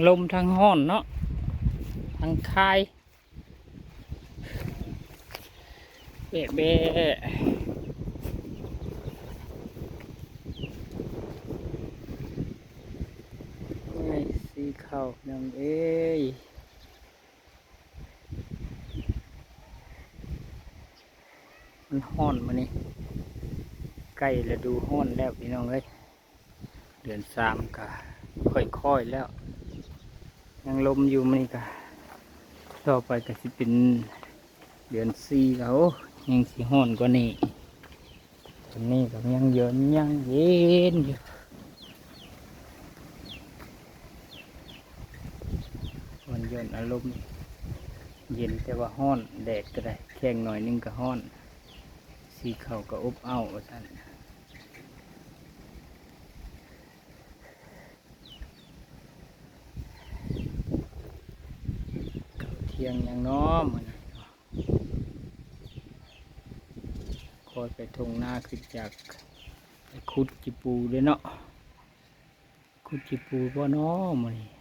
ລົມທັງຮ້ອນເນາະ ທັງຄາຍ ແບະແບະ ເອີຍ ສີເຂົ້າພີ່ນ້ອງເອີຍ. ມັນຮ້ອນມື້ນີ້ ໃກ້ລະດູຮ້ອນແລ້ວພີ່ນ້ອງເອີຍ ເດືອນສາມກະຄ່ອຍໆແລ້ວ ຍັງລົມຢູ່ ມື້ນີ້ກະ ຕໍ່ໄປກະຊິເປັນເດືອນສີ່ແລ້ວ ຍັງຊິຮ້ອນກວ່ານີ້. ຕອນນີ້ກໍຍັງເຢັນ ຍັງເຢັນຢູ່ ມັນຢ່ອນອາລົມ ເຢັນແຕ່ວ່າຮ້ອນ ແດດກໍໄດ້ ແຂ້ງໜ້ອຍໜຶ່ງກໍຮ້ອນ ສີເຂົ້າກໍອົບເອົ້າວ່າຊັ້ນ. ເຂົ້າທ່ຽງຫຍັງນໍມື້ນີ້? ຄ່ອຍໄປທົ່ງນາ ຂຶ້ນຈາກໄປຂຸດຈີ່ປູເດ້ເນາະ ຂຸດຈີ່ປູບໍ່ນໍມື້ນີ້?